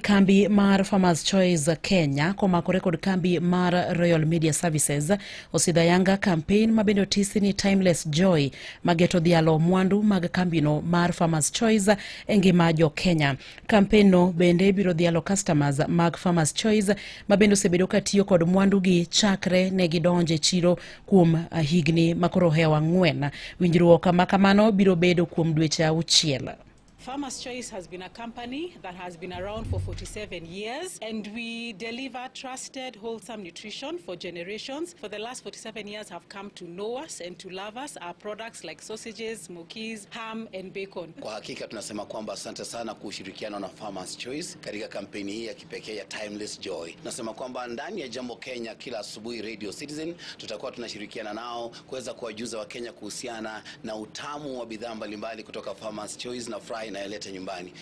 Kambi mar Farmers Choice Kenya komakore kod kambi mar Royal Media Services osidho ayanga campaign ma bende otisi ni Timeless Joy mageto dhialo mwandu mag kambino mar Farmers Choice e ngima jo Kenya. Campaign no bende biro dhialo customers mag Farmers Choice ma bende osebedo ka tiyo kod mwandugi chakre ne gidonje e chiro kuom higni makoro ohewo 4. Winjruok ma kamano biro bedo kuom dweche 6. Farmers Choice has been a company that has been around for 47 years, and we deliver trusted, wholesome nutrition for generations. For the last 47 years have come to know us and to love us, our products like sausages, smokies, ham and bacon. Kwa hakika tunasema kwamba asante sana kwa ushirikiano na Farmers Choice katika kampeni hii ya kipekee ya Timeless Joy. Tunasema kwamba ndani ya Jambo Kenya kila asubuhi Radio Citizen tutakuwa tunashirikiana nao kuweza kuwajuza Wakenya kuhusiana na utamu wa bidhaa mbalimbali kutoka Farmers Choice na furaha inayoleta nyumbani.